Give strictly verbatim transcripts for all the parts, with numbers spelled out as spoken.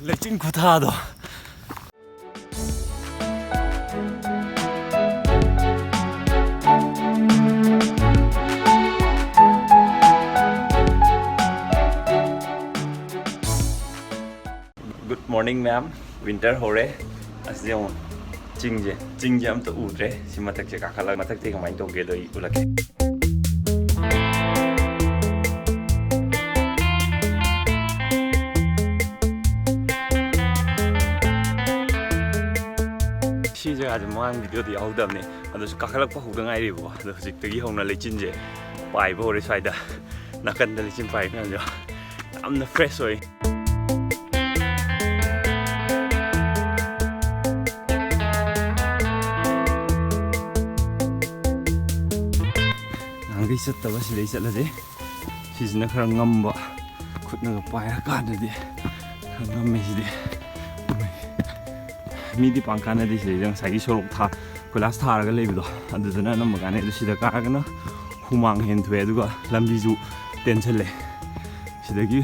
ꯂꯩꯆꯤꯟ ꯈꯨꯊꯥꯗꯣ꯫ Good morning, ma'am. Winter ꯍꯧꯔꯦ꯫ ꯑꯁ, ꯌꯦꯡꯉꯣ, ꯆꯤꯡꯁꯦ, ꯆꯤꯡꯁꯦ ꯑꯝꯇ ꯎꯗ꯭ꯔꯦ꯫ ꯁꯤ ꯃꯊꯛꯁꯦ ꯀꯥꯈꯠꯂꯒ ꯃꯊꯛꯇꯤ ꯀꯃꯥꯏꯅ ꯇꯧꯒꯦꯗꯣ ꯑꯩ ꯎꯠꯂꯛꯀꯦ꯫ ꯁꯤ ꯖꯒꯥꯁꯦ ꯃꯃꯥꯡ ꯚꯤꯗꯤꯑꯣꯗꯤ ꯌꯥꯎꯍꯧꯗꯕꯅꯦ, ꯑꯗꯨꯁꯨ ꯀꯥꯈꯠꯂꯛꯄ ꯍꯧꯗ ꯉꯥꯏꯔꯤꯕꯀꯣ꯫ ꯑꯗꯣ ꯍꯧꯖꯤꯛꯇꯒꯤ ꯍꯧꯅ ꯂꯩꯆꯤꯟꯁꯦ ꯄꯥꯏꯕ ꯍꯧꯔꯦ ꯁ꯭ꯋꯥꯏꯗ꯫ ꯅꯥꯀꯟꯗ ꯂꯩꯆꯤꯟ ꯄꯥꯏꯕ ꯃꯌꯥꯝꯁꯦ ꯌꯥꯝꯅ fresh ꯑꯣꯏ꯫ ꯅꯍꯥꯟꯈꯩ ꯆꯠꯇꯕ ꯁꯤꯗꯩ ꯆꯠꯂꯁꯦ꯫ ꯁꯤꯁꯤꯅ ꯈꯔ ꯉꯝꯕ, ꯈꯨꯠꯅꯒ ꯄꯥꯏꯔꯀꯥꯟꯗꯗꯤ ꯈꯔ ꯉꯝꯃꯦ ꯁꯤꯗꯤ꯫ ꯃꯤꯗꯤ ꯄꯥꯡ ꯀꯥꯟꯅꯗꯦ ꯁꯤꯗꯩꯗ꯫ ꯉꯁꯥꯏꯒꯤ ꯁꯣꯔꯣꯛ ꯊꯥ-, ꯀꯣꯏꯂꯥꯁ ꯊꯥꯔꯒ ꯂꯩꯕꯗꯣ, ꯑꯗꯨꯗꯨꯅ ꯑꯅꯝꯕ ꯀꯥꯟꯅꯩ꯫ ꯑꯗꯨ ꯁꯤꯗ ꯀꯥꯔꯒꯅ ꯍꯨꯃꯥꯡ ꯍꯦꯟ ꯊꯣꯛꯑꯦ, ꯑꯗꯨꯒ ꯂꯝꯕꯤꯁꯨ ꯇꯦꯟꯁꯜꯂꯦ꯫ ꯁꯤꯗꯒꯤ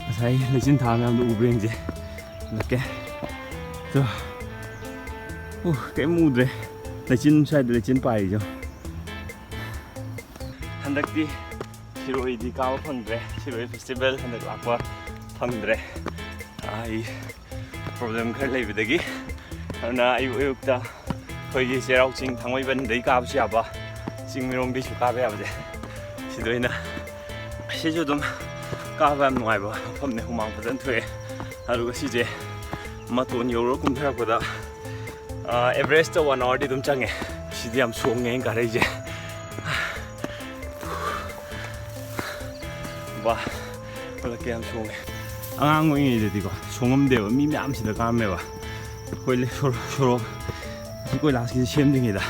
ꯉꯁꯥꯏ ꯂꯩꯆꯤꯟ ꯊꯥ ꯃꯌꯥꯝꯗꯣ ꯎꯕ꯭ꯔꯥ ꯌꯦꯡꯁꯦ꯫ ꯂꯥꯛꯀꯦ꯫ ꯇꯣ꯫ ꯎ, ꯀꯩꯝ ꯎꯗ꯭ꯔꯦ꯫ ꯂꯩꯆꯤꯟ, ꯁ꯭ꯋꯥꯏꯗ ꯂꯩꯆꯤꯟ ꯄꯥꯏꯔꯤꯁꯦ꯫ ꯍꯟꯗꯛꯇꯤ ꯁꯤꯔꯣꯏꯗꯤ ꯀꯥꯕ ꯐꯪꯗ꯭ꯔꯦ꯫ ꯁꯤꯔꯣꯏ festival ꯍꯟꯗꯛ ꯂꯥꯛꯄ ꯐꯪꯗ꯭ꯔꯦ꯫ ꯑꯩ problem ꯈꯔ ꯂꯩꯕꯗꯒꯤ꯫ ꯑꯗꯨꯅ ꯑꯌꯨꯛ ꯑꯌꯨꯛꯇ ꯑꯩꯈꯣꯏꯒꯤ ꯆꯩꯔꯥꯎ ꯆꯤꯡ, ꯊꯥꯡꯃꯩꯕꯟꯗꯩ ꯀꯥꯕꯁꯨ ꯌꯥꯕ, ꯆꯤꯡꯃꯩꯔꯣꯡꯗꯩꯁꯨ ꯀꯥꯕ ꯌꯥꯕꯁꯦ, ꯁꯤꯗ ꯑꯣꯏꯅ꯫ ꯁꯤꯁꯨ ꯑꯗꯨꯝ ꯀꯥꯕ ꯌꯥꯝ ꯅꯨꯡꯉꯥꯏꯕ ꯃꯐꯝꯅꯦ, ꯍꯨꯃꯥꯡ ꯐꯖꯅ ꯊꯣꯛꯑꯦ꯫ ꯑꯗꯨꯒ ꯁꯤꯁꯦ ꯃꯇꯣꯟ ꯌꯧꯔꯒ ꯀꯨꯝꯊꯔꯛꯄꯗ, ꯑ, average ꯇ one hour ꯗꯤ ꯑꯗꯨꯝ ꯆꯪꯉꯦ꯫ ꯁꯤꯗꯤ ꯌꯥꯝ ꯁꯣꯡꯉꯦ ꯑꯩꯅ ꯀꯥꯔꯛꯏꯁꯦ꯫ ꯕꯥ, ꯈꯨꯠꯂꯛꯀ ꯌꯥꯝ ꯁꯣꯡꯉꯦ꯫ ꯑꯉꯥꯡ ꯑꯣꯏꯔꯤꯉꯩꯗꯗꯤꯀꯣ, ꯁꯣꯡꯉꯝꯗꯦꯕ, ꯃꯤ ꯃꯌꯥꯝ ꯁꯤꯗ ꯀꯥꯔꯝꯃꯦꯕ꯫ ꯑꯩꯈꯣꯏ ꯂꯩ-, ꯁꯣꯔꯣꯛ, ꯁꯣꯔꯣꯛ, ꯑꯁꯤ ꯀꯣꯏꯂꯥꯁꯀꯤꯁꯦ ꯁꯦꯝꯗ꯭ꯔꯤꯉꯩꯗ꯫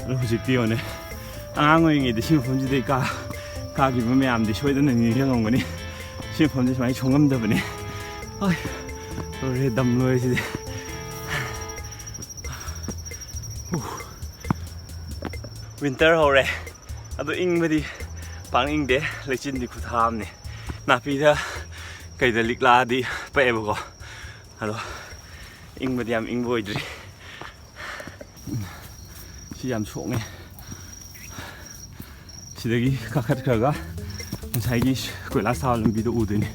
ꯑꯗꯣ ꯍꯧꯖꯤꯛꯇꯤ ꯌꯦꯡꯉꯨꯅꯦ, ꯑꯉꯥꯡ ꯑꯣꯏꯔꯤꯉꯩꯗ ꯁꯤ ꯃꯐꯝꯁꯤꯗꯩ ꯀꯥ-, ꯀꯥꯈꯤꯕ ꯃꯌꯥꯝꯗꯤ ꯁꯣꯏꯗꯅ ꯅꯤꯡꯁꯤꯡꯉꯝꯒꯅꯤ꯫ ꯁꯤ ꯃꯐꯝꯁꯦ ꯁꯨꯃꯥꯏꯅ ꯁꯣꯡꯉꯝꯗꯕꯅꯦ꯫ ꯑꯩ ꯂꯣꯏꯔꯦ, ꯗꯝ ꯂꯣꯏꯔꯦ ꯁꯤꯗꯤ꯫ ꯋꯤꯟꯇꯔ ꯍꯧꯔꯦ꯫ ꯑꯗꯣ ꯏꯪꯕꯗꯤ ꯄꯥꯛ ꯏꯪꯗꯦ, ꯂꯩꯆꯤꯟꯗꯤ ꯈꯨꯊꯥ ꯑꯃꯅꯤ꯫ ꯅꯥꯄꯤꯗ ꯀꯩꯗ ꯂꯤꯛꯂꯥꯗꯤ ꯄꯛꯑꯦꯕꯀꯣ꯫ ꯑꯗꯣ ꯏꯪꯕꯗꯤ ꯌꯥꯝ ꯏꯪꯕ ꯑꯣꯏꯗ꯭ꯔꯤ꯫ ꯁꯤ ꯌꯥꯝ ꯁꯣꯛꯉꯦ꯫ ꯁꯤꯗꯒꯤ ꯀꯥꯈꯠꯈ꯭ꯔꯒ ꯉꯁꯥꯏꯒꯤ ꯀꯣꯏꯂꯥꯁ ꯊꯥꯕ ꯂꯝꯕꯤꯗꯣ ꯎꯗꯣꯏꯅꯦ,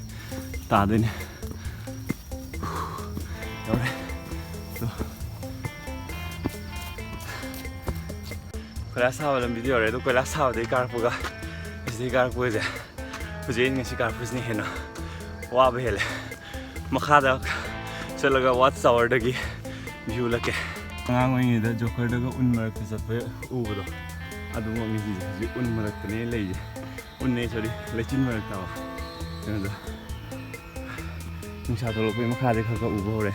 ꯇꯥꯗꯣꯏꯅꯦ꯫ ꯌꯧꯔꯦ꯫ ꯑꯗꯣ ꯀꯣꯏꯂꯥꯁ ꯊꯥꯕ ꯂꯝꯕꯤꯗ ꯌꯧꯔꯦ꯫ ꯑꯗꯣ ꯀꯣꯏꯂꯥꯁ ꯊꯥꯕꯗꯒꯤ ꯀꯥꯔꯛꯄꯒ ꯑꯁꯤꯗꯒꯤ ꯀꯥꯔꯛꯄꯒꯁꯦ, ꯍꯧꯖꯤꯛ ꯑꯩꯅ ꯉꯁꯤ ꯀꯥꯔꯛꯄꯁꯤꯅ ꯍꯦꯟꯅ ꯋꯥꯕ ꯍꯦꯜꯂꯦ꯫ ꯃꯈꯥꯗ ꯆꯠꯂꯒ ꯋꯥꯆ ꯇꯥꯋꯔꯗꯒꯤ ꯚ꯭ꯌꯨ ꯎꯠꯂꯛꯀꯦ꯫ ꯑꯉꯥꯡ ꯑꯣꯏꯔꯤꯉꯩꯗ ꯖꯣꯀꯔꯗꯒ ꯎꯟ ꯃꯔꯛꯇ ꯆꯠꯄ ꯎꯕꯗꯣ, ꯑꯗꯨꯃꯛꯅꯤ ꯁꯤꯁꯦ꯫ ꯍꯧꯖꯤꯛ ꯎꯟ ꯃꯔꯛꯇꯅꯦ ꯂꯩꯁꯦ꯫ ꯎꯟꯅꯦ, ꯁꯣꯔꯤ, ꯂꯩꯆꯤꯟ ꯃꯔꯛꯇꯕ꯫ ꯀꯩꯅꯣꯗꯣ, ꯅꯨꯡꯁꯥ ꯊꯣꯛꯂꯛꯄꯒꯤ ꯃꯈꯥꯗꯤ ꯈꯔ ꯈꯔ ꯎꯕ ꯍꯧꯔꯦ꯫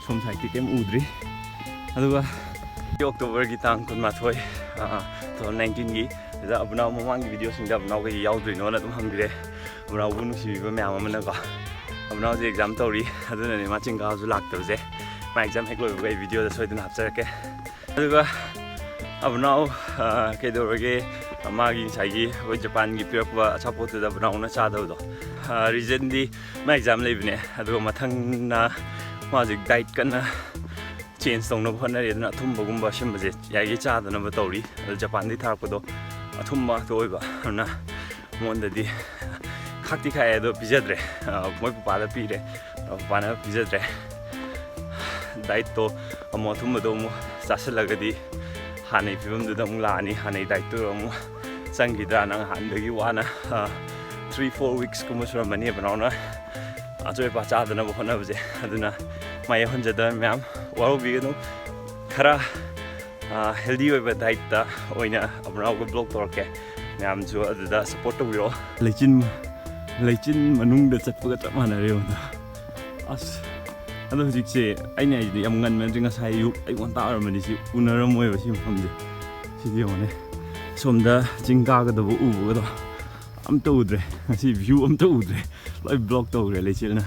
ꯁꯣꯝ ꯁꯥꯏꯠꯇꯤ ꯀꯩꯝ ꯎꯗ꯭ꯔꯤ꯫ ꯑꯗꯨꯒ ꯑꯣꯛꯇꯣꯕꯔꯒꯤ ꯇꯥꯡ ꯀꯨꯟꯃꯥꯊꯣꯏ, ꯑꯥ, two thousand nineteen ꯒꯤ, ꯑꯗꯨꯗ ꯑꯕꯨꯅꯥꯎ ꯃꯃꯥꯡꯒꯤ ꯚꯤꯗꯤꯑꯣꯁꯤꯡꯗ ꯑꯕꯨꯅꯥꯎ ꯀꯩ ꯌꯥꯎꯗꯣꯏꯅꯣꯅ ꯑꯗꯨꯝ ꯍꯪꯕꯤꯔꯦ꯫ ꯑꯕꯨꯅꯥꯎꯕꯨ ꯅꯨꯡꯁꯤꯕꯤꯕ ꯃꯌꯥꯝ ꯑꯃꯅꯀꯣ꯫ ꯑꯕꯨꯅꯥꯎꯁꯦ ꯑꯦꯛꯖꯥꯝ ꯇꯧꯔꯤ, ꯑꯗꯨꯅꯅꯦ ꯃꯥ ꯆꯤꯡ ꯀꯥꯕꯁꯨ ꯂꯥꯛꯇꯕꯁꯦ꯫ ꯃꯥ ꯑꯦꯛꯖꯥꯝ ꯍꯦꯛ ꯂꯣꯏꯕꯒ ꯑꯩ ꯚꯤꯗꯤꯑꯣꯗ ꯁꯣꯏꯗꯅ ꯍꯥꯞꯆꯔꯛꯀꯦ꯫ ꯑꯗꯨꯒ ꯑꯕꯨꯅꯥꯎ, ꯑ, ꯀꯩꯗꯧꯔꯒꯦ? ꯃꯥꯒꯤ ꯉꯁꯥꯏꯒꯤ ꯑꯩꯈꯣꯏ ꯖꯄꯥꯟꯒꯤ ꯄꯤꯔꯛꯄ ꯑꯆꯥꯄꯣꯠꯇꯨꯗ ꯑꯕꯨꯅꯥꯎꯅ ꯆꯥꯗꯕꯗꯣ꯫ ꯑ, ꯔꯤꯖꯟꯗꯤ ꯃꯥ ꯑꯦꯛꯖꯥꯝ ꯂꯩꯕꯅꯦ, ꯑꯗꯨꯒ ꯃꯊꯪꯅ ꯃꯥ ꯍꯧꯖꯤꯛ ꯗꯥꯏꯠ ꯀꯟꯅ ꯆꯦꯟꯖ ꯇꯧꯅꯕ ꯍꯣꯠꯅꯔꯤ꯫ ꯑꯗꯨꯅ ꯑꯊꯨꯝꯕꯒꯨꯝꯕ ꯑꯁꯤꯟꯕꯁꯦ ꯌꯥꯔꯤꯈꯩ ꯆꯥꯗꯅꯕ ꯇꯧꯔꯤ꯫ ꯑꯗꯨ ꯖꯄꯥꯟꯗꯒꯤ ꯊꯥꯔꯛꯄꯗꯣ ꯑꯊꯨꯝꯕ ꯉꯥꯛꯇ ꯑꯣꯏꯕ, ꯑꯗꯨꯅ ꯃꯉꯣꯟꯗꯗꯤ ꯈꯥꯛꯇꯤ ꯈꯥꯛꯑꯦ, ꯑꯗꯣ ꯄꯤꯖꯗ꯭ꯔꯦ꯫ ꯑ, ꯃꯣꯏ ꯄꯄꯥꯗ ꯄꯤꯔꯦ, ꯑ, ꯄꯄꯥꯅ ꯄꯤꯖꯗ꯭ꯔꯦ꯫ ꯗꯥꯏꯠꯇꯣ ꯑꯃꯨꯛ ꯑꯊꯨꯝꯕꯗꯣ ꯑꯃꯨꯛ ꯆꯥꯁꯤꯜꯂꯒꯗꯤ ꯍꯥꯟꯅꯩ ꯐꯤꯕꯝꯗꯨꯗ ꯑꯃꯨꯛ ꯂꯥꯛꯑꯅꯤ, ꯍꯥꯟꯅꯩ ꯗꯥꯏꯠꯇꯨ ꯑꯃꯨꯛ ꯆꯪꯈꯤꯗ꯭ꯔꯥ꯫ ꯅꯪ ꯍꯥꯟꯅꯗꯒꯤ ꯋꯥꯅ, ꯑ, three four weeks ꯀꯨꯝꯕ ꯁꯨꯔꯝꯃꯅꯤ ꯕ꯭ꯔꯥꯎꯟꯅ ꯑꯆꯣꯏ ꯑꯄꯥ ꯆꯥꯗꯅꯕ ꯍꯣꯠꯅꯕꯁꯦ꯫ ꯑꯗꯨꯅ ꯃꯥꯏ ꯌꯧꯍꯟꯖꯗꯕ ꯃꯌꯥꯝ ꯋꯥꯔꯧꯕꯤꯒꯅꯨ꯫ ꯈꯔ, ꯑ, ꯍꯦꯜꯗꯤ ꯑꯣꯏꯕ ꯗꯥꯏꯠꯇ ꯑꯣꯏꯅ ꯑꯕ꯭ꯔꯥꯎꯒ ꯕ꯭ꯂꯣꯛ ꯇꯧꯔꯛꯀꯦ꯫ ꯃꯌꯥꯝꯁꯨ ꯑꯗꯨꯗ ꯁꯞꯄꯣꯔꯠ ꯇꯧꯕꯤꯔꯛꯑꯣ꯫ ꯂꯩꯆꯤꯟ, ꯂꯩꯆꯤꯟ ꯃꯅꯨꯡꯗ ꯆꯠꯄꯒ ꯆꯞ ꯃꯥꯟꯅꯔꯦ ꯌꯦꯡꯉꯣ꯫ ꯑꯁ, ꯑꯗꯣ ꯍꯧꯖꯤꯛꯁꯦ ꯑꯩꯅ ꯍꯥꯏꯁꯤꯗꯤ ꯌꯥꯝ ꯉꯟꯕ ꯅꯠꯇ꯭ꯔꯦ, ꯉꯁꯥꯏ ꯑꯌꯨꯛ ꯑꯩ ꯉꯟꯇꯥ ꯑꯣꯏꯔꯝꯃꯗꯤ ꯁꯤ ꯎꯅꯔꯝꯃꯣꯏꯕ ꯁꯤ ꯃꯐꯝꯁꯦ꯫ ꯁꯤꯗꯤ ꯌꯦꯡꯉꯣꯅꯦ, ꯁꯣꯝꯗ ꯆꯤꯡ ꯀꯥꯒꯗꯕ ꯎꯕꯒꯗꯣ ꯑꯝꯇ ꯎꯗ꯭ꯔꯦ꯫ ꯉꯁꯤ ꯚ꯭ꯌꯨ ꯑꯝꯇ ꯎꯗ꯭ꯔꯦ, ꯂꯣꯏ ꯕ꯭ꯂꯣꯛ ꯇꯧꯈ꯭ꯔꯦ ꯂꯩꯆꯤꯜꯅ꯫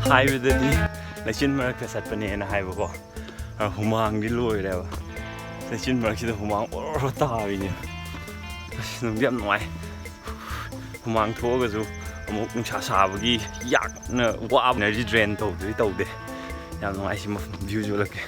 ꯍꯥꯏꯕꯗꯗꯤ ꯂꯩꯆꯤꯟ ꯃꯔꯛꯇ ꯆꯠꯄꯅꯦꯅ ꯍꯥꯏꯕꯀꯣ, ꯑ, ꯍꯨꯃꯥꯡꯗꯤ ꯂꯣꯏꯔꯦꯕ꯫ ꯂꯩꯆꯤꯟ ꯃꯔꯛꯁꯤꯗ ꯍꯨꯃꯥꯡ ꯑꯣꯔꯣ ꯇꯥꯕꯤꯅꯦ꯫ ꯑꯁ, ꯅꯨꯡꯗꯤ ꯌꯥꯝ ꯅꯨꯡꯉꯥꯏ꯫ ꯍꯨꯃꯥꯡ ꯊꯣꯛꯑꯒꯁꯨ ꯑꯃꯨꯛ ꯅꯨꯡꯁꯥ ꯁꯥꯕꯒꯤ ꯌꯥꯛꯅ ꯋꯥꯕ, energy drain ꯇꯧꯗ꯭ꯔꯗꯤ ꯇꯧꯗꯦ꯫ ꯌꯥꯝ ꯅꯨꯡꯉꯥꯏ ꯁꯤ ꯃꯐꯝ, view ꯁꯦ ꯎꯠꯂꯛꯀꯦ꯫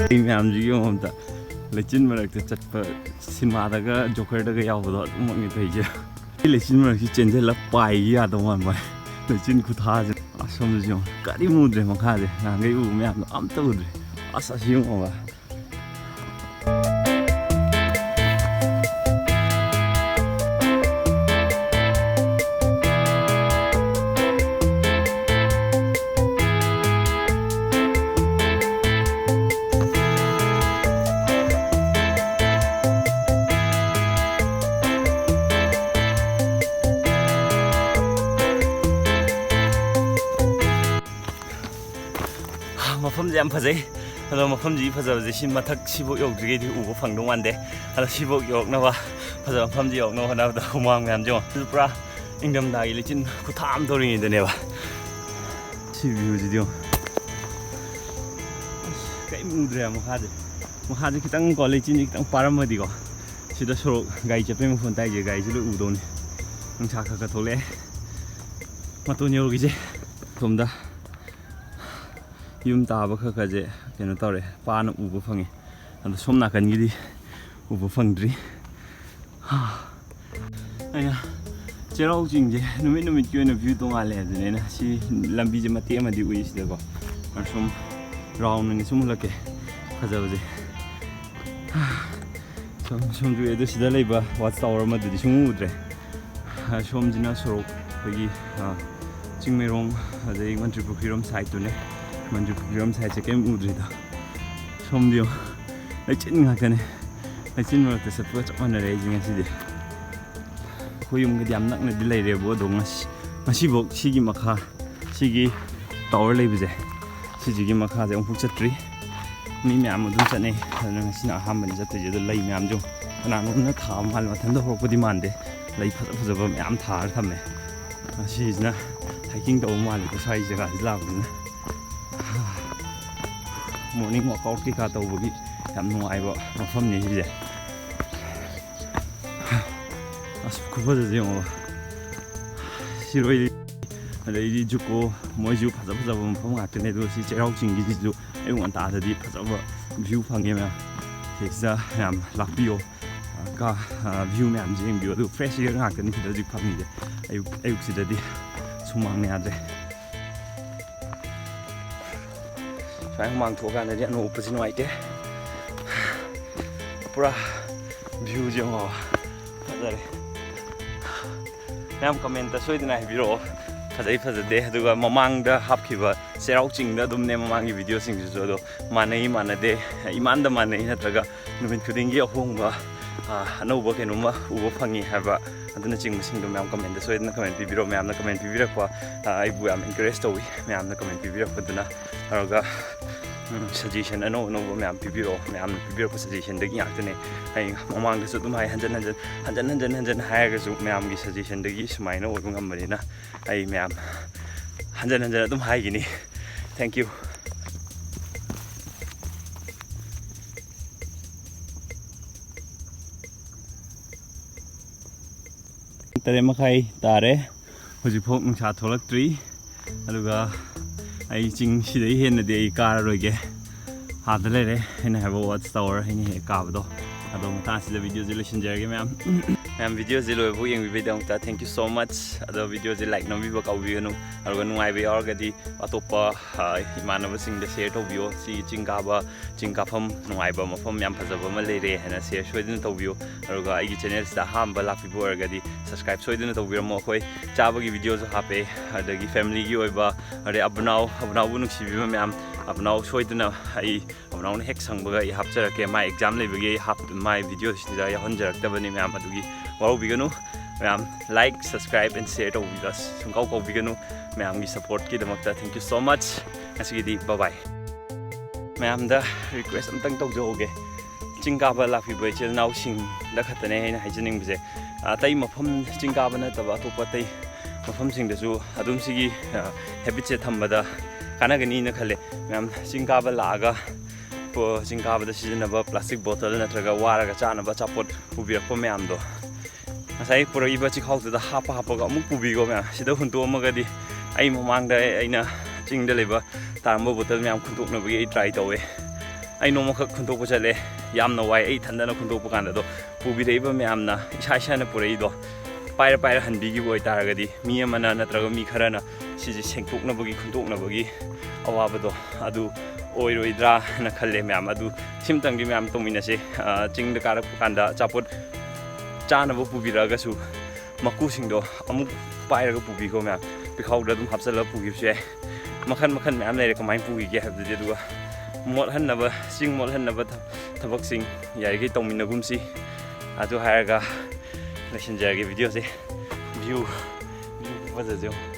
ꯑꯩ ꯃꯌꯥꯝꯁꯤꯒꯤ ꯃꯉꯣꯟꯗ ꯂꯩꯆꯤꯟ ꯃꯔꯛꯇ ꯆꯠꯄ, ꯁꯤꯅꯦꯃꯥꯗꯒ ꯖꯣꯀꯔꯗꯒ ꯌꯥꯎꯕꯗꯣ ꯑꯗꯨꯃꯛꯅꯤ ꯇꯧꯔꯤꯁꯦ꯫ ꯑꯩ ꯂꯩꯆꯤꯟ ꯃꯔꯛꯁꯤ ꯆꯦꯟꯁꯤꯜꯂ ꯄꯥꯏꯒꯤ ꯌꯥꯗꯧ ꯃꯥꯟꯕ꯫ ꯂꯩꯆꯤꯟ ꯈꯨꯊꯥꯁꯦ꯫ ꯑꯁꯣꯝꯗꯁꯨ ꯌꯦꯡꯉꯣ, ꯀꯔꯤꯝ ꯎꯗ꯭ꯔꯦ ꯃꯈꯥꯁꯦ꯫ ꯅꯍꯥꯟꯈꯩ ꯎꯕ ꯃꯌꯥꯝꯗꯣ ꯑꯝꯇ ꯎꯗ꯭ꯔꯦ꯫ ꯑꯁ, ꯑꯁꯤ ꯌꯦꯡꯉꯣꯕ꯫ ꯃꯐꯝꯁꯦ ꯌꯥꯝ ꯐꯖꯩ꯫ ꯑꯗꯣ ꯃꯐꯝꯁꯤꯒꯤ ꯐꯖꯕꯁꯦ ꯁꯤ ꯃꯊꯛ ꯁꯤꯐꯥꯎ ꯌꯧꯗ꯭ꯔꯤꯉꯩꯗꯤ ꯎꯕ ꯐꯪꯗꯧ ꯃꯥꯟꯗꯦ꯫ ꯑꯗꯣ ꯁꯤꯐꯥꯎ ꯌꯧꯔꯛꯅꯕ, ꯐꯖꯕ ꯃꯐꯝꯁꯤ ꯌꯧꯔꯛꯅꯕ ꯍꯣꯠꯅꯕꯗ ꯍꯨꯃꯥꯡ ꯃꯌꯥꯝꯁꯦ ꯌꯦꯡꯉꯣ꯫ ꯁꯤꯁꯨ ꯄꯨꯔꯥ ꯏꯪꯊꯝꯊꯥꯒꯤ ꯂꯩꯆꯤꯟ ꯈꯨꯊꯥ ꯑꯃ ꯇꯧꯔꯤꯉꯩꯗꯅꯦꯕ꯫ ꯁꯤ view ꯁꯤꯗꯤ ꯌꯦꯡꯉꯣ꯫ ꯑꯁ, ꯀꯔꯤꯝ ꯎꯗ꯭ꯔꯦ ꯃꯈꯥꯁꯦ꯫ ꯃꯈꯥꯁꯦ ꯈꯤꯇꯪ ꯀꯣ, ꯂꯩꯆꯤꯟꯁꯦ ꯈꯤꯇꯪ ꯄꯥꯔꯝꯃꯗꯤꯀꯣ, ꯁꯤꯗ ꯁꯣꯔꯣꯛ ꯒꯥꯔꯤ ꯆꯠꯄꯩ ꯃꯈꯣꯟ ꯇꯥꯏꯁꯦ, ꯒꯥꯔꯤꯁꯦ ꯂꯣꯏ ꯎꯗꯧꯅꯤ꯫ ꯅꯨꯡꯁꯥ ꯈꯔ ꯈꯔ ꯊꯣꯛꯂꯛꯑꯦ꯫ ꯃꯇꯣꯟ ꯌꯧꯈꯤꯁꯦ꯫ ꯁꯣꯝꯗ ꯌꯨꯝ ꯇꯥꯕ ꯈꯔ ꯈꯔꯁꯦ ꯀꯩꯅꯣ ꯇꯧꯔꯦ, ꯄꯥꯅ ꯎꯕ ꯐꯪꯉꯦ꯫ ꯑꯗꯣ ꯁꯣꯝ ꯅꯥꯀꯟꯒꯤꯗꯤ ꯎꯕ ꯐꯪꯗ꯭ꯔꯤ꯫ ꯑꯩꯅ ꯆꯩꯔꯥꯎ ꯆꯤꯡꯁꯦ ꯅꯨꯃꯤꯠ ꯅꯨꯃꯤꯠꯀꯤ ꯑꯣꯏꯅ view ꯇꯣꯉꯥꯜꯂꯦ ꯍꯥꯏꯕꯗꯨꯅꯦ꯫ ꯑꯩꯅ ꯁꯤ ꯂꯝꯕꯤꯁꯦ ꯃꯇꯦꯛ ꯑꯃꯗꯤ ꯎꯏ ꯁꯤꯗꯀꯣ꯫ ꯑꯗꯣ ꯁꯨꯝ round ꯑꯣꯏꯅ ꯁꯨꯝ ꯎꯠꯂꯛꯀꯦ ꯐꯖꯕꯁꯦ꯫ ꯁꯨꯝ, ꯁꯨꯝ ꯎꯏ꯫ ꯑꯗꯨ ꯁꯤꯗ ꯂꯩꯕ watch tower ꯑꯃꯗꯨꯗꯤ ꯁꯨꯝ ꯎꯗ꯭ꯔꯦ꯫ ꯁꯣꯝꯁꯤꯅ ꯁꯣꯔꯣꯛ ꯑꯩꯈꯣꯏꯒꯤ, ꯑ, ꯆꯤꯡꯃꯩꯔꯣꯡ ꯑꯗꯩ ꯃꯟꯇ꯭ꯔꯤ ꯄꯨꯈ꯭ꯔꯤꯔꯣꯝ side ꯇꯨꯅꯦ꯫ ꯃꯟꯇ꯭ꯔꯤ ꯄꯨꯈ꯭ꯔꯤꯔꯣꯝ side ꯁꯦ ꯀꯩꯝ ꯎꯗ꯭ꯔꯤꯗ꯫ ꯁꯣꯝꯗꯤ ꯌꯦꯡꯉꯣ, ꯂꯩꯆꯤꯟ ꯉꯥꯛꯇꯅꯦ꯫ ꯂꯩꯆꯤꯟ ꯃꯔꯛꯇ ꯆꯠꯄꯒ ꯆꯞ ꯃꯥꯟꯅꯔꯦ ꯑꯩꯁꯦ ꯉꯁꯤꯗꯤ꯫ ꯑꯩꯈꯣꯏ ꯌꯨꯝꯒꯗꯤ ꯌꯥꯝ ꯅꯛꯅꯗꯤ ꯂꯩꯔꯦꯕꯨ, ꯑꯗꯣ ꯉꯁꯤ, ꯉꯁꯤꯐꯥꯎ ꯁꯤꯒꯤ ꯃꯈꯥ, ꯁꯤꯒꯤ ꯇꯥꯋꯔ ꯂꯩꯕꯁꯦ, ꯁꯤꯁꯤꯒꯤ ꯃꯈꯥꯁꯦ ꯑꯃꯨꯛꯐꯥꯎ ꯆꯠꯇ꯭ꯔꯤ꯫ ꯃꯤ ꯃꯌꯥꯝ ꯑꯗꯨꯝ ꯆꯠꯅꯩ, ꯑꯗꯨꯅ ꯉꯁꯤꯅ ꯑꯍꯥꯟꯕꯅꯤ ꯆꯠꯇꯣꯏꯁꯦ꯫ ꯑꯗꯣ ꯂꯩ ꯃꯌꯥꯝꯁꯨ ꯀꯅꯥꯅꯣꯝꯅ ꯊꯥꯕ ꯃꯥꯜꯂꯦ, ꯃꯊꯟꯇ ꯍꯧꯔꯛꯄꯗꯤ ꯃꯥꯟꯗꯦ꯫ ꯂꯩ ꯐꯖ ꯐꯖꯕ ꯃꯌꯥꯝ ꯊꯥꯔ ꯊꯝꯃꯦ꯫ ꯑꯁꯤꯁꯤꯅ hiking ꯇꯧꯕ ꯃꯥꯜꯂꯦꯀꯣ, ꯁ꯭ꯋꯥꯏ ꯖꯒꯥꯁꯤ ꯂꯥꯛꯄꯁꯤꯅ꯫ Morning workout ꯀꯩꯀꯥ ꯇꯧꯕꯒꯤ ꯌꯥꯝ ꯅꯨꯡꯉꯥꯏꯕ ꯃꯐꯝꯅꯤ ꯁꯤꯁꯦ꯫ ꯑꯁ, ꯈꯨꯐꯖꯁꯦ ꯌꯦꯡꯉꯣ꯫ ꯁꯤꯔꯣꯏ, ꯑꯗꯩꯗꯤ ꯖꯨꯀꯣ, ꯃꯣꯏꯁꯨ ꯐꯖ ꯐꯖꯕ ꯃꯐꯝ ꯉꯥꯛꯇꯅꯦ꯫ ꯑꯗꯨꯒ ꯁꯤ ꯆꯩꯔꯥꯎ ꯆꯤꯡꯒꯤꯁꯤꯁꯨ ꯑꯌꯨꯛ ꯉꯟꯇꯥꯗꯗꯤ ꯐꯖꯕ view ꯐꯪꯉꯦ ꯃꯌꯥꯝ꯫ ꯁꯤꯁꯤꯗ ꯃꯌꯥꯝ ꯂꯥꯛꯄꯤꯌꯣ꯫ ꯀ-, ꯑ, view ꯃꯌꯥꯝꯁꯦ ꯌꯦꯡꯕꯤꯌꯨ꯫ ꯑꯗꯨ fresh air ꯉꯥꯛꯇꯅꯤ ꯁꯤꯗ ꯍꯧꯖꯤꯛ ꯐꯪꯉꯤꯁꯦ꯫ ꯑꯌꯨꯛ, ꯑꯌꯨꯛꯁꯤꯗꯗꯤ ꯁꯨꯃꯥꯡꯅ ꯌꯥꯗ꯭ꯔꯦ꯫ ꯁꯨꯃꯥꯏꯅ ꯍꯨꯃꯥꯡ ꯊꯣꯛꯑꯀꯥꯟꯗꯗꯤ ꯑꯅꯣꯛ ꯎꯞꯄꯁꯤ ꯅꯨꯡꯉꯥꯏꯇꯦ꯫ ꯄꯨꯔꯥ viewꯁꯦ ꯌꯦꯡꯉꯣ, ꯐꯖꯔꯦ꯫ ꯃꯌꯥꯝ commentꯇ ꯁꯣꯏꯗꯅ ꯍꯥꯏꯕꯤꯔꯛꯑꯣ, ꯐꯖꯩ ꯐꯖꯗꯦ꯫ ꯑꯗꯨꯒ ꯃꯃꯥꯡꯗ ꯍꯥꯞꯈꯤꯕ ꯆꯩꯔꯥꯎ ꯆꯤꯡꯗ ꯑꯗꯨꯝꯅꯦ ꯃꯃꯥꯡꯒꯤ videoꯁꯤꯡꯁꯤꯁꯨ, ꯑꯗꯣ ꯃꯥꯟꯅꯩ ꯃꯥꯟꯅꯗꯦ, ꯏꯃꯥꯟꯗ ꯃꯥꯟꯅꯩ ꯅꯠꯇ꯭ꯔꯒ ꯅꯨꯃꯤꯠ ꯈꯨꯗꯤꯡꯒꯤ ꯑꯍꯣꯡꯕ, ꯑ, ꯑꯅꯧꯕ ꯀꯩꯅꯣꯝꯃ ꯎꯕ ꯐꯪꯉꯤ ꯍꯥꯏꯕ, ꯑꯗꯨꯅꯆꯤꯡꯕꯁꯤꯡꯗꯣ ꯃꯌꯥꯝ commentꯇ ꯁꯣꯏꯗꯅ comment ꯄꯤꯕꯤꯔꯣ꯫ ꯃꯌꯥꯝꯅ comment ꯄꯤꯕꯤꯔꯛꯄ, ꯑ, ꯑꯩꯕꯨ ꯌꯥꯝ encourage ꯇꯧꯋꯤ꯫ ꯃꯌꯥꯝꯅ comment ꯄꯤꯕꯤꯔꯛꯄꯗꯨꯅ ꯇꯧꯔꯒ, ꯎꯝ, suggestion ꯑꯅꯧ ꯑꯅꯧꯕ ꯃꯌꯥꯝ ꯄꯤꯕꯤꯔꯛꯑꯣ꯫ ꯃꯌꯥꯝꯅ ꯄꯤꯕꯤꯔꯛꯄ suggestionꯗꯒꯤ ꯉꯥꯛꯇꯅꯦ꯫ ꯑꯩ ꯃꯃꯥꯡꯗꯁꯨ ꯑꯗꯨꯝ ꯍꯥꯏ, ꯍꯟꯖꯟ ꯍꯟꯖꯟ, ꯍꯟꯖꯟ ꯍꯟꯖꯟ ꯍꯟꯖꯟ ꯍꯥꯏꯔꯒꯁꯨ ꯃꯌꯥꯝꯒꯤ suggestionꯗꯒꯤ ꯁꯨꯃꯥꯏꯅ ꯑꯣꯏꯕ ꯉꯝꯕꯅꯤꯅ ꯑꯩ ꯃꯌꯥꯝ ꯍꯟꯖꯟ ꯍꯟꯖꯟ ꯑꯗꯨꯝ ꯍꯥꯏꯒꯤꯅꯤ꯫ Thank you꯫ ꯇꯔꯦꯠ ꯃꯈꯥꯏ ꯇꯥꯔꯦ꯫ ꯍꯧꯖꯤꯛꯐꯥꯎ ꯅꯨꯡꯁꯥ ꯊꯣꯛꯂꯛꯇ꯭ꯔꯤ꯫ ꯑꯗꯨꯒ ꯑꯩ ꯆꯤꯡ ꯁꯤꯗꯩ ꯍꯦꯟꯅꯗꯤ ꯑꯩ ꯀꯥꯔꯔꯣꯏꯒꯦ꯫ ꯑꯥꯗ ꯂꯩꯔꯦ ꯑꯩꯅ ꯍꯥꯏꯕ watch tower, ꯑꯩꯅ ꯍꯦꯛ ꯀꯥꯕꯗꯣ꯫ ꯑꯗꯣ ꯃꯇꯥꯡꯁꯤꯗ videoꯁꯦ ꯂꯣꯏꯁꯤꯟꯖꯔꯒꯦ ꯃꯌꯥꯝ꯫ ꯃꯌꯥꯝ videoꯁꯦ ꯂꯣꯏꯕꯐꯥꯎ ꯌꯦꯡꯕꯤꯕꯩꯗꯃꯛꯇ thank you so much꯫ ꯑꯗꯣ videoꯁꯦ like ꯅꯝꯕꯤꯕ ꯀꯥꯎꯕꯤꯒꯅꯨ꯫ ꯑꯗꯨꯒ ꯅꯨꯡꯉꯥꯏꯕ ꯌꯥꯎꯔꯒꯗꯤ ꯑꯇꯣꯞꯄ, ꯑ, ꯏꯃꯥꯟꯅꯕꯁꯤꯡꯗ share ꯇꯧꯕꯤꯌꯣ꯫ ꯁꯤꯒꯤ ꯆꯤꯡ ꯀꯥꯕ, ꯆꯤꯡ ꯀꯥꯐꯝ ꯅꯨꯡꯉꯥꯏꯕ ꯃꯐꯝ ꯌꯥꯝ ꯐꯖꯕ ꯑꯃ ꯂꯩꯔꯦ ꯍꯥꯏꯅ share ꯁꯣꯏꯗꯅ ꯇꯧꯕꯤꯌꯨ꯫ ꯑꯗꯨꯒ ꯑꯩꯒꯤ channelꯁꯤꯗ ꯑꯍꯥꯟꯕ ꯂꯥꯛꯄꯤꯕ ꯑꯣꯏꯔꯒꯗꯤ Subscribe ꯁꯣꯏꯗꯅ ꯇꯧꯕꯤꯔꯝꯃꯣ꯫ ꯑꯩꯈꯣꯏ ꯆꯥꯕꯒꯤ videoꯁꯨ ꯍꯥꯞꯄꯦ, ꯑꯗꯒꯤ familyꯒꯤ ꯑꯣꯏꯕ, ꯑꯗꯩ ꯑꯕꯨꯅꯥꯎ, ꯑꯕꯨꯅꯥꯎꯕꯨ ꯅꯨꯡꯁꯤꯕꯤꯕ ꯃꯌꯥꯝ, ꯑꯕꯨꯅꯥꯎ ꯁꯣꯏꯗꯅ ꯑꯩ, ꯑꯕꯨꯅꯥꯎꯅ ꯍꯦꯛ ꯁꯪꯕꯒ ꯑꯩ ꯍꯥꯞꯆꯔꯛꯀꯦ꯫ ꯃꯥ exam ꯂꯩꯕꯒꯤ ꯑꯩ ꯍꯥꯞ-, ꯃꯥꯏ videoꯁꯤꯗ ꯌꯥꯎꯍꯟꯖꯔꯛꯇꯕꯅꯤ ꯃꯌꯥꯝ, ꯑꯗꯨꯒꯤ ꯋꯥꯔꯧꯕꯤꯒꯅꯨ꯫ ꯃꯌꯥꯝ like, subscribe and share ꯇꯧꯕꯤꯕ ꯁꯨꯡꯀꯥꯎ ꯀꯥꯎꯕꯤꯒꯅꯨ꯫ ꯃꯌꯥꯝꯒꯤ supportꯀꯤꯗꯃꯛꯇ thank you so much꯫ ꯉꯁꯤꯒꯤꯗꯤ bye bye꯫ ꯃꯌꯥꯝꯗ request ꯑꯝꯇꯪ ꯇꯧꯖꯍꯧꯒꯦ꯫ ꯆꯤꯡ ꯀꯥꯕ ꯂꯥꯛꯄꯤꯕ ꯏꯆꯤꯜ ꯏꯅꯥꯎꯁꯤꯡꯗ ꯈꯛꯇꯅꯦ ꯑꯩꯅ ꯍꯥꯏꯖꯅꯤꯡꯕꯁꯦ꯫ ꯑꯇꯩ ꯃꯐꯝ, ꯆꯤꯡ ꯀꯥꯕ ꯅꯠꯇꯕ ꯑꯇꯣꯞꯄ ꯑꯇꯩ ꯃꯐꯝꯁꯤꯡꯗꯁꯨ ꯑꯗꯨꯝ ꯁꯤꯒꯤ, ꯑ, habitꯁꯦ ꯊꯝꯕꯗ ꯀꯥꯟꯅꯒꯅꯤꯅ ꯈꯜꯂꯦ꯫ ꯃꯌꯥꯝ ꯆꯤꯡ ꯀꯥꯕ ꯂꯥꯛꯑꯒ, ꯄꯣ-, ꯆꯤꯡ ꯀꯥꯕꯗ ꯁꯤꯖꯤꯟꯅꯕ plastic bottle ꯅꯠꯇ꯭ꯔꯒ ꯋꯥꯔꯒ ꯆꯥꯅꯕ ꯑꯆꯥꯄꯣꯠ ꯄꯨꯕꯤꯔꯛꯄ ꯃꯌꯥꯝꯗꯣ, ꯉꯁꯥꯏ ꯄꯨꯔꯛꯏꯕ ꯆꯤꯈꯥꯎꯗꯨꯗ ꯍꯥꯞꯄ ꯍꯥꯞꯄꯒ ꯑꯃꯨꯛ ꯄꯨꯕꯤꯀꯣ ꯃꯌꯥꯝ꯫ ꯁꯤꯗ ꯍꯨꯟꯇꯣꯛꯑꯝꯃꯒꯗꯤ, ꯑꯩ ꯃꯃꯥꯡꯗ ꯑꯩꯅ ꯆꯤꯡꯗ ꯂꯩꯕ ꯇꯥꯔꯝꯕ bottle ꯃꯌꯥꯝ ꯈꯨꯟꯇꯣꯛꯅꯕꯒꯤ ꯑꯩ try ꯇꯧꯋꯦ꯫ ꯑꯩ ꯅꯣꯡꯃꯈꯛ ꯈꯨꯟꯇꯣꯛꯄ ꯆꯠꯂꯦ, ꯌꯥꯝꯅ ꯋꯥꯏ꯫ ꯑꯩ ꯏꯊꯟꯗꯅ ꯈꯨꯟꯇꯣꯛꯄ ꯀꯥꯟꯗꯗꯣ, ꯄꯨꯕꯤꯔꯛꯏꯕ ꯃꯌꯥꯝꯅ, ꯏꯁꯥ ꯏꯁꯥꯅ ꯄꯨꯔꯛꯏꯗꯣ, ꯄꯥꯏꯔ ꯄꯥꯏꯔ ꯍꯟꯕꯤꯈꯤꯕ ꯑꯣꯏꯇꯥꯔꯒꯗꯤ, ꯃꯤ ꯑꯃꯅ ꯅꯠꯇ꯭ꯔꯒ ꯃꯤ ꯈꯔꯅ ꯁꯤꯁꯦ ꯁꯦꯡꯇꯣꯛꯅꯕꯒꯤ, ꯈꯨꯟꯇꯣꯛꯅꯕꯒꯤ ꯑꯋꯥꯕꯗꯣ ꯑꯗꯨ ꯑꯣꯏꯔꯣꯏꯗ꯭ꯔꯥꯅ ꯈꯜꯂꯦ ꯃꯌꯥꯝ꯫ ꯑꯗꯨ ꯁꯤꯝꯇꯪꯗꯤ ꯃꯌꯥꯝ ꯇꯧꯃꯤꯟꯅꯁꯦ꯫ ꯑ, ꯆꯤꯡꯗ ꯀꯥꯔꯛꯄ ꯀꯥꯟꯗ ꯑꯆꯥꯄꯣꯠ ꯆꯥꯅꯕ ꯄꯨꯕꯤꯔꯛꯑꯒꯁꯨ, ꯃꯀꯨꯁꯤꯡꯗꯣ ꯑꯃꯨꯛ ꯄꯥꯏꯔꯒ ꯄꯨꯕꯤꯀꯣ ꯃꯌꯥꯝ꯫ ꯄꯤꯈꯥꯎꯗ ꯑꯗꯨꯝ ꯍꯥꯞꯆꯜꯂꯒ ꯄꯨꯈꯤꯕꯁꯨ ꯌꯥꯏ꯫ ꯃꯈꯟ ꯃꯈꯟ ꯃꯌꯥꯝ ꯂꯩꯔꯦ ꯀꯃꯥꯏꯅ ꯄꯨꯈꯤꯒꯦ ꯍꯥꯏꯕꯗꯨꯗꯤ꯫ ꯑꯗꯨꯒ ꯃꯣꯠꯍꯟꯅꯕ, ꯆꯤꯡ ꯃꯣꯠꯍꯟꯅꯕ ꯊ-, ꯊꯕꯛꯁꯤꯡ ꯌꯥꯔꯤꯈꯩ ꯇꯧꯃꯤꯟꯅꯒꯨꯝꯁꯤ꯫ ꯑꯗꯨ ꯍꯥꯏꯔꯒ ꯂꯣꯏꯁꯤꯟꯖꯔꯒꯦ videoꯁꯦ꯫ View, view ꯐꯖꯁꯦ ꯌꯦꯡꯉꯨ꯫